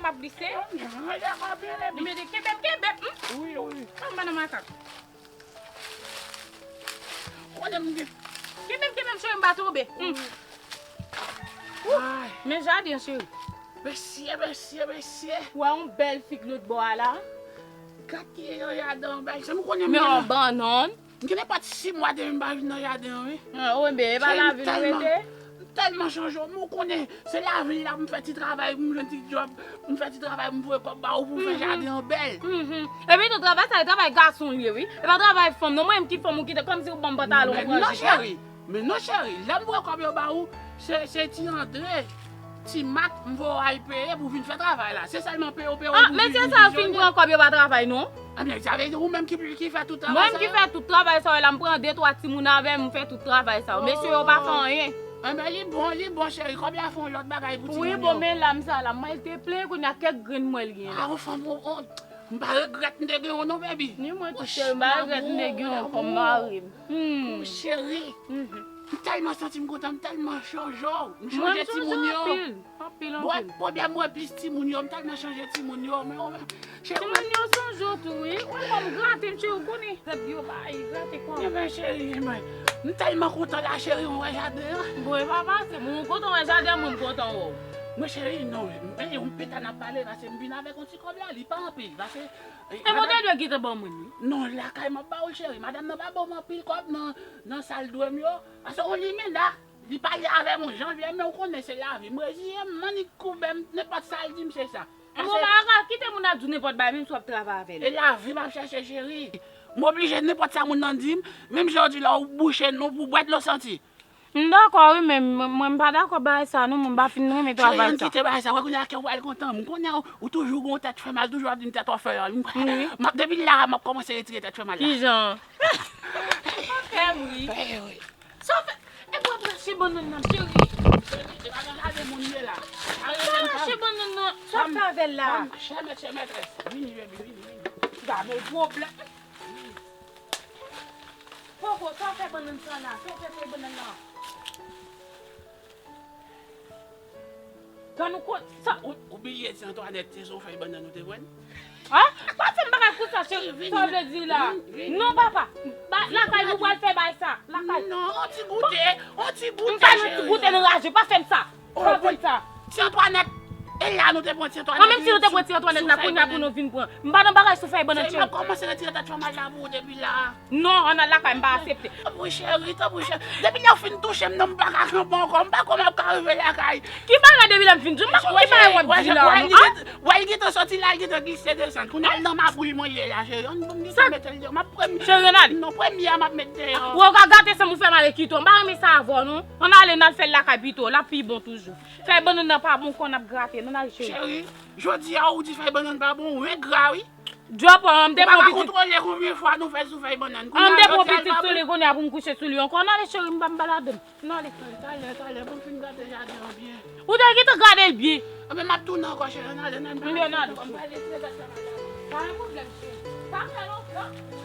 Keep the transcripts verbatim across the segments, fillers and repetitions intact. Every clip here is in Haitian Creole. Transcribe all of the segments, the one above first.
Ap glise. Mwen gen kò byen, baby. Mwen di, kenbe m, kenbe m, hmm? Wi, wi. Kòm bann makak. Konnen m gen. Kenbe m, kenbe m, cheri, m pa tonbe. Hmm. Ay. Men jaden, cheri. Mesye, mesye, mesye. Wè yon bèl fig lòt bò a la. Gad ki jaden an bèl. Se m konnen m Men gen yon bannann. M gen nenpòt sis mwa depi m pa vin nan jaden an, wi. Ah, wi, men e pa lavi nou rete. M tèlman chanje, men w konnen, se lavi la, m fè ti travay, m jwenn ti djòb, m fè ti travay, m voye kòb ba ou pou fè jaden an bèl. Mhm. Epi tou, travay sa, e travay gason l ye, wi. E pa travay fanm, non, mwen menm ki fanm, ou kite, kòmsi ou ban m pantalon, ou pran jip la. Non, cheri, men non, cheri, lè m voye kòb yo ba ou, se, se ti Andre. Ti Mak, m voye w al peye pou vin fè travay la. Se sèlman peye w, peye w. Ah, men se sa, fin pran kòb yo pa travay, non? Ebyen, sa vle di ou menm ki, ki fè tout travay sa yo? Mwen menm ki fè tout travay sa yo la, m pran de twa timoun avè m, m fè tout travay sa yo. Mesye yo pa fè anyen. Enben, li bon, li bon, cheri. Kòb la fè yon lòt bagay pou timoun yo. Wi, bon, men la, m sa la, mwen te plen kounye a kèk grenn mwen l gen la. Ah, yon fanm, yon, yon, m pa regrèt m te gen w non, baby. Ni mwen tou, cheri, m pa regrèt m te gen w kòm mari m. Hmm. Cheri. Mhm. M tèlman santi m kontan, m tèlman chanje w. M chanje timoun yo. Anpil, anpil. Bon, pwoblèm mwen plis timoun yo, m tèlman chanje timoun yo, men, men, cheri, timoun yo sonje w tou, wi. Ou wè kòm grate m, cheri, ou konnen. Tèt yo bay, grate kò m. Ebyen, cheri, mwen, m tèlman kontan la, cheri, mwen wè jaden an. Bon, e pa pase, mwen kontan wè jaden, mwen kontan wè w. Mwen, cheri, non, men, yon pita n ap pale, paske m vin avèk yon ti kòb la, li pa anpil, paske, e, madanm, te dwe gentan ban mwen li. Non, lakay m ap ba ou l, cheri. Madanm nan pa ban m anpil kòb nan, nan sa l dwe m yo. Paske yon limena, li pale avè m yon jan l vle, men ou konnen se lavi. M reziye m, m annik koube m, nenpòt sa l di m, se sa. Bon, Mara, kite moun ap di w nenpòt bagay, menm si w ap travay avè l. E lavi m ap chèche, cheri. M oblije nenpòt sa moun nan di m, menm jan w di la, ou bouche nou pou bwè dlo santi. M dakò, wi, men mwen, mwen m pa dakò bagay sa, non, mwen m pa fin renmen travay sa. Cheri, ann kite bagay sa, wè kounye a kè w pral kontan. M konnen ou, ou toujou gon tèt fè mal, toujou ap di m tèt w ap fè mal. Wi. M ap, depi la, m ap kòmanse retire tèt fè mal la. Kijan? Ou fè m ri. Wi, wi. Sa w fè? Epi w ap rache bannann nan, cheri. Cheri, se pa nan jaden moun ye la. Sa w rache bannann nan, sa w ap fè avè l la? Chè mèt, chè mètrès. Vini, baby, vini, vini. Gade pwoblèm. Poko, sa w fè bannann sa la? Sa w fè fèy bannann lan? Kan nou kon, sa. Ou, ou bliye se Antoinette, se sou fèy bannann nou te pran? Ha? Pa fè m bagay konsa, cheri. Sa w vle di la? Non, papa. Lakay nou pral fè bagay sa. Lakay. Non, on ti goute, on ti goute, cheri. M pa nan ti goute, nan raje. Pa fè m sa. Oh, pa fè m sa. Ti Antoinette, e la nou te pran ti Antoinette. An, menm si nou te pran ti Antoinette la, kounye a pou nou vin pran. M pa nan bagay sou fèy bannann, cheri. M ap kòmanse retire tèt fè mal la pou ou depi la. Non, ann al lakay, m pa aksepte. Tanpri cheri, tanpri cheri. Depi lè w fin touche m nan, m pa ka kanpe ankò, m pa kwè m ap ka rive lakay. Ki bagay depi lè m fin touche m? M pa konn ki bagay w ap di la, non. Wè l gentan soti la, l gentan glise desann. Kounye a l nan mabouy mwen ye la, cheri. Ann ban m gentan mete l deyò. M ap premye. Cheri, ann ale. Non, premye a m ap met deyò. Wè w ka gate san m ou fè m ale kite w. M pa renmen sa avè w, non. Ann ale, n al fè l lakay pito. L ap pi bon toujou. Fèy bannann nan pa bon, kò n ap grate. Ann ale, cheri. Cheri, jodi a ou di fèy bannann pa bon, ou engra, wi. Djòp, an, m te pran pitit. Ou pa ka kontwole konbyen fwa nou fè sou fèy bannann. An, m te pran pitit sou li, kounye a pou m kouche sou li ankò. Ann ale, cheri, m pa m pa ladann. Ann ale. Talè, talè, talè, pou m fin gade jaden an byen. Ou te gentan gade l byen. Anben, m ap tounen ankò, cheri, ann ale, ann ale. Ann ale, cheri. Pa gen pwoblèm, cheri. Pa fè lontan.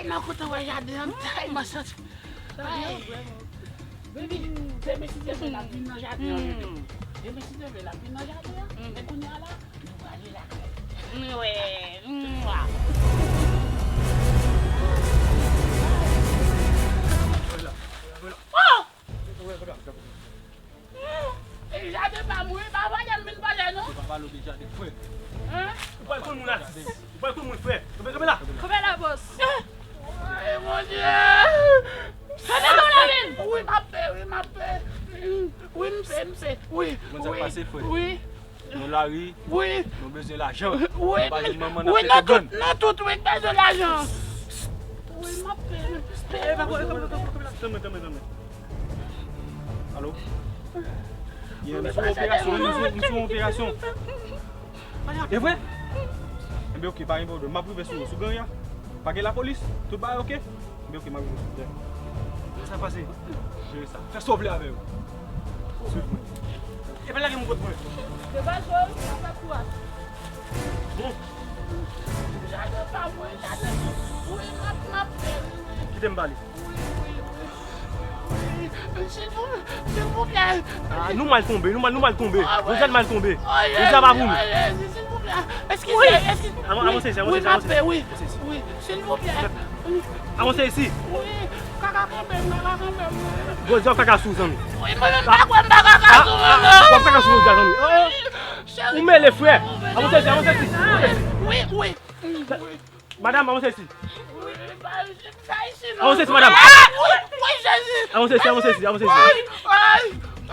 Nan kote w wè jaden an, ay, m santi. Ay. Baby, demen si Dye vle, l ap vin nan jaden an, baby. Demen si Dye vle, l ap vin nan jaden an. Men kounye a la, nou prale lakay. Mwen. Oh! Hmm. E jaden pa m wi, pa pale m vin pale non. Se pa pale w de jaden, frè. Hein? Ou pral konn moun atis. Ou pral konn moun, frè. Kanpe, kanpe la. Kanpe la, bòs. Ay, mon Dieu. Kanpe la, men. Wi, m ap pè, wi, m ap pè. Wi, m pè, m pè. Wi, wi. Konn sa k pase, frè? Wi. Nou lari, wi, nou bezwen lajan. Wi, nou pa jwenn manman n ap wi, fete nou tout, grann. Nou tout, wi, bezwen lajan. Wi, m ap pè, m pè. Tanmen, tanmen, tanmen. Alo? Yeah, m sou operasyon, m sou, m sou operasyon. E vre? Enben, oke, pa gen pwoblèm. M ap rive sou ou. Sou gang ya? Pa gen lapolis? Tout bagay oke? Enben, oke, m ap rive sou ou. Lè sa pase, jere sa. Fè sa w vle avè yo. Swiv mwen. E pa lage m kot mwen. Degaj ou, sa fè kou a. Bon. Jaden pa mwen, jaden. Wi, m ap, m ap fè. Kite m pale. Wi, wi, wi. Wi, wi. Silvouplè, silvouplè. Ah, nou mal tonbe, nou mal, nou mal tonbe. Josiane mal tonbe. Josiane pa pou nou. Silvouplè. Eskize, eskize. Avanse, avanse, avanse. Wi, m ap fè, wi. Wi, silvouplè. Avanse isi. Wi, kaka kanpe m, kaka kanpe m. Jodi a w kaka sou, zanmi. Wi, mwen menm pa kwè m pa kaka sou, non. W ap kaka sou jodi a, zanmi. Cheri, ou mele, frè. Avanse isi, avanse isi. Wi, wi. Madam, avanse isi. Wi, pa, pa isi, non. Avanse isi, madam. Ah, wi, wi, Jezi. Avanse isi, avanse isi, avanse isi. Ay, ay,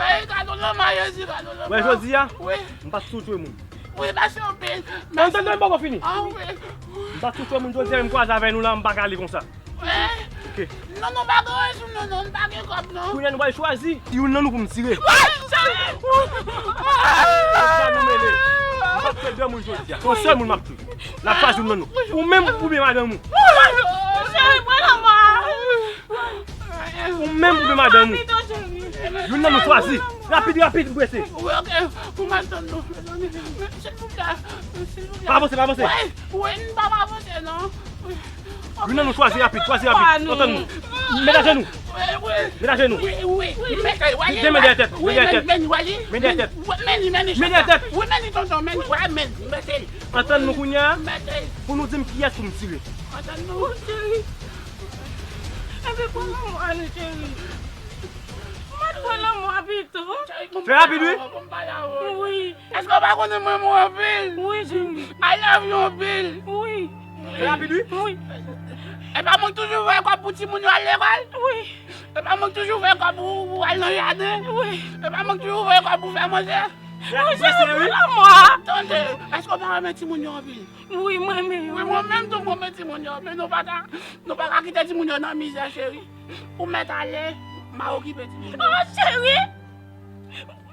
ay, gadon lanmò, Jezi, gadon lanmò. Wè, jodi a, wi, m pa t sou tchwe moun. Wi, mèsi anpil. Ann tann, non, m poko fini. Ah, wi. M pa t sou tchwe moun jodi a, men m kwaze avè nou la, m pa ka ale konsa. Wi. Ok. Non, non, pa gen rezon, non, non, pa gen kòb, non. Kounye a nou pral chwazi youn nan nou pou m tire. Wi, cheri. Sa nou mele. M p ap tchwe de moun jodi a. Se yon sèl moun m ap tchwe. N ap chwazi youn nan nou. Ou menm oubyen madanm ou. Cheri, pran lanmò. Ou menm oubyen madanm ou. Youn nan nou chwazi. Rapid, rapid, prese. Wi, ok. Pou m al tann nou, mezanmi. Silvouplè. Silvouplè. Pa avanse, pa avanse. Wi, wi, n pa avanse, non. Youn nan nou chwazi rapid, chwazi rapid. Antann nou. Met ajenou. Wi, wi. Met ajenou. Wi, wi. Men dèyè tèt, men dèyè tèt. Men dèyè tèt. Men dèyè tèt. Wi, men li, men li, men li, tonton, men li, wè, men li, mete li. Antann nou kounye a. Mete li. Pou nou di m kiyès pou m tire. Antann nou. Cheri. Enben, pran lanmò a nou, cheri. Mwen pran lanmò a pito. Fè rapid, wi. Wi. Èske w pa konnen mwen renmen w anpil? Wi, cheri. I love you anpil. Wi. Fè rapid, wi. Wi. E pa mwen k toujou voye kòb pou timoun yo al lekòl? Wi. E pa mwen k toujou voye kòb pou, pou al nan jaden? Wi. E pa mwen k toujou voye kòb pou fè manje? Wi, cheri, pran lanmò a. Tande, èske w pa renmen timoun yo anpil? Wi, mwen renmen yo. Wi, mwen menm tou, mwen renmen timoun yo. Men nou pa ka, nou pa ka kite timoun yo nan mizè, cheri. Ou mèt ale, m a okipe timoun yo. Oh, cheri!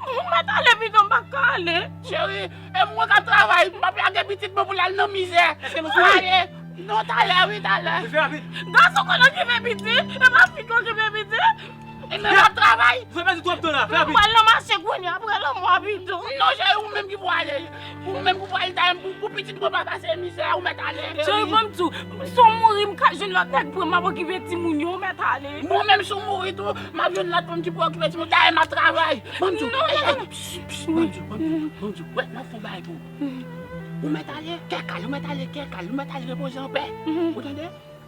Ou mèt ale pito, m pa ka ale. Cheri, e mwen k ap travay, m p ap lage pitit mwen pou l al nan mizè. Èske nou fini? Ale. Non, talè, wi, talè. Fè rapid. Gason konn okipe pitit, e pa fi k okipe pitit. E men m ap travay. Ou fè pèdi twòp tan la, fè rapid. Mwen pral nan mache kounye a, pran lanmò a pito. Non, cheri, ou menm ki pou ale. Ou menm ki pou ale, talè, pou, pou pitit mwen pa pase mizè, ou mèt ale. Cheri, ban m di w, si w mouri, m ka jwenn lòt nèg pou m ap okipe timoun yo, ou mèt ale. Mwen menm, si w mouri tou, m ap jwenn lòt fanm ki pou okipe timoun. Dayè, m ap travay. Ban m di w, non, non, non. Psst, psst, ban m di w, ban m di w, ban m di w. Wè, m ap fè yon bagay pou ou. Ou mèt ale, kè kal, ou mèt ale, kè kal, ou mèt ale repoze anpè. Ou tande?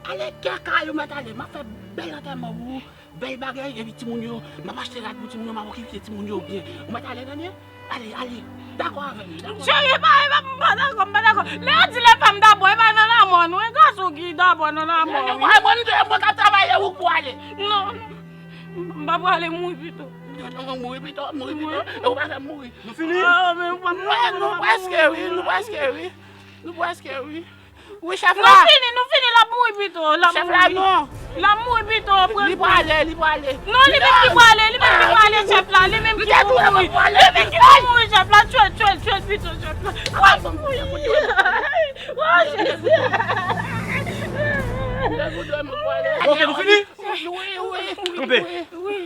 Ale, kè kal, ou mèt ale. M ap fè bèl antèman pou ou. Bèl bagay, epi timoun yo, m ap achte rad pou timoun yo, m ap okipe timoun yo byen. Ou mèt ale, tande? Ale, ale. Dakò avè m, dakò. Cheri, e pa, e pa, m pa dakò, m pa dakò. Lè yo di lè fanm dabò, e pa nan lanmò, non, e gason ki dabò nan lanmò, wi. Mwen, mwen, mwen, mwen ka travay, e ou k pou ale. Non, non. M pa prale, mouri pito. Non, non, mouri pito, mouri pito. E ou pa fè m mouri. Nou fini? Ah, men, mwen, mwen, nou prèske, wi, nou prèske, wi. Nou prèske, wi. Wi, chèf la. Nou fini, nou fini, l ap mouri pito, l ap mouri. Chèf la, non. L ap mouri pito, pran. Li prale, li prale. Non, li menm ki prale, li menm ki prale, chèf la, li menm ki pou mouri. Li menm ki pou mouri, chèf la, tchwèl, tchwèl, tchwèl pito, chèf la. Ay, wi. Oh, Jezi. Ok, nou fini? Wi, wi. Kanpe. Wi.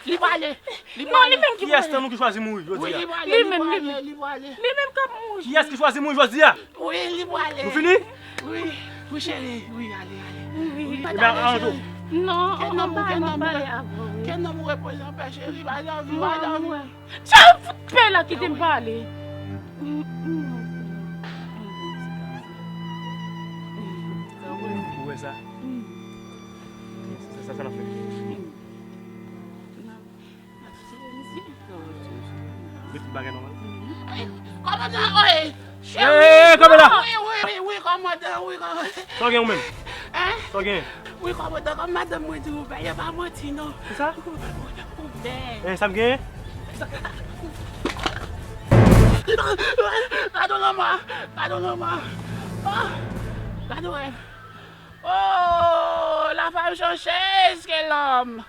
Li prale. Li prale. Non, li menm ki prale. Kiyès nan nou ki chwazi mouri jodi a? Wi, li prale. Li menm, li menm. Li prale. Li menm k ap mouri. Kiyès ki chwazi mouri jodi a? Wi, li prale. Nou fini? Wi. Wi, cheri. Wi, ale, ale. Ebyen, aranj ou. Non, an pa m ap pale avè w. Kè nonm ou repoze anpè, cheri. Ba love you, ba love you. Chay, fout pè la, kite m pale. Ou wè sa? Sa, sa, sa n ap fè? Met tout bagay nòmal. Kòmandan, oye! Hey, kanpe la! Wi, wi, wi, wi, kòmandan, wi, kòmandan. Sa w gen ou menm? Hein? Sa w gen? Wi, kòmandan, kòm madanm mwen di ou bèl, e pa manti, non. Kisa? Ou bèl. Hey, sa m gen? Gade lanmò, gade lanmò. Ah, gade wè. Oh, la femme changeuse que l'homme.